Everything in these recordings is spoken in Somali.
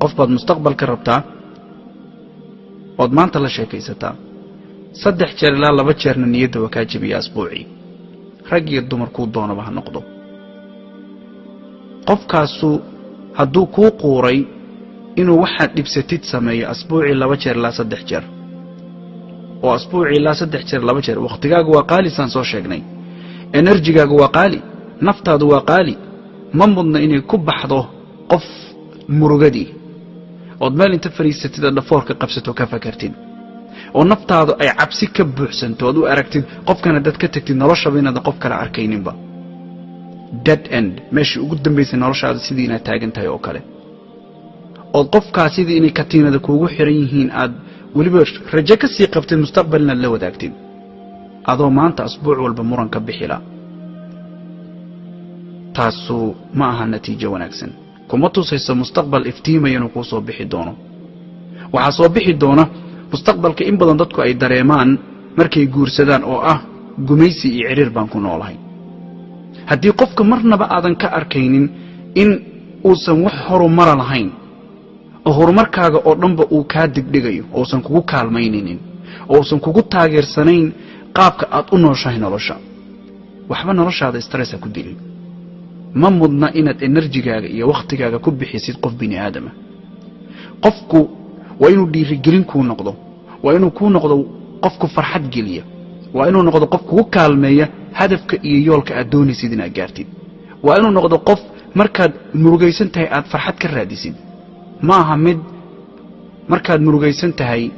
Qof baad mustaqbal ka rabtaa ood maanta la sheekaysataa, 3 jeer ilaa 2 jeerna niyadda waa kaa jebiya asbuucii, rag iyo dumar kuu doonaba ha noqdo. Qofkaasu hadduu kuu quuray inuu waxaad dhibsatid sameeyo asbuucii 2 jeer ilaa 3 jeer, oo asbuucii ilaa 3 jeer, 2 jeer, wakhtigaagu waa qaali, saan soo sheegnay, energy-gaagu waa qaali, naftaadu waa qaali. Ma mudna inay ku baxdo qof murugadii ood meel inta fadhiisatid oo dhafoorka qabsato ka fakartid, oo naftaadu ay cabsi ka buuxsanto, ood u aragtid qofkan haddaad ka tagtid noloshaba inaadan qof kale arkayninba, dead end, meeshii ugu dambaysay noloshaada sidii inaad taagan tahay oo kale, ood qofkaa sidii inay katiinada kuugu xiran yihiin, aad weliba rajo ka sii qabtid mustaqbal inaad la wadaagtid, adoo maanta asbuuc walba muran ka bixila. Taasu ma aha natiijo wanaagsan, kuma tusayso mustaqbal iftiimaya inuu kuu soo bixi doono. Waxaa soo bixi doona mustaqbalka in badan dadku ay dareemaan markay guursadaan, oo ah gumaysi iyo cidhiir baan ku noolahay. Haddii qofka marnaba aadan ka arkaynin in uusan wax horumara lahayn, oo horumarkaaga oo dhanba uu kaa dibdhigayo, ousan kugu kaalmaynaynin, oo uusan kugu taageersanayn qaabka aad u nooshahay nolosha, waxba noloshaada stress ha ku dilin. Ma mudna inaad energy-gaaga iyo wakhtigaaga ku bixisid qof bini aadama. Qofku waa inuu dhiirigelin kuu noqdo, waa inuu kuu noqdo qofku farxad geliya, waa inuu noqdo qof kugu kaalmeeya hadafka iyo yoolka aad doonaysid inaad gaartid, waa inuu noqdo qof markaad murugaysan tahay aad farxad ka raadisid. Ma aha mid markaad murugaysan tahay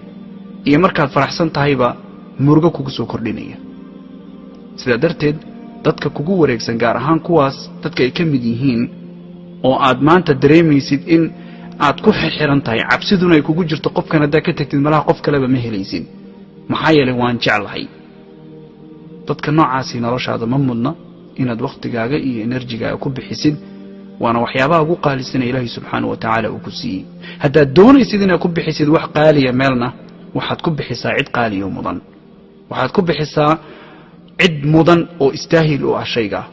iyo markaad faraxsan tahayba murugo kugu soo kordhinaya. Sidaa darteed, dadka kugu wareegsan, gaar ahaan kuwaas dadka ay ka mid yihiin oo aad maanta dareemaysid in aad ku xirxiran tahay, cabsiduna ay kugu jirto qofkan haddaad ka tagtid malaha qof kaleba ma helaysid, maxaa yeelay waan jeclahay, dadka noocaasi noloshaada ma mudna inaad wakhtigaaga iyo energy-gaaga ku bixisid. Waana waxyaabaha ugu qaalisana Ilaahay subxaana wa tacaala uu ku siiyey. Haddaad doonaysid inaad ku bixisid wax qaaliya meelna, waxaad ku bixisaa cid qaaliyo mudan, waxaad ku bixisaa cid mudan oo istaahil u ah shaygaa.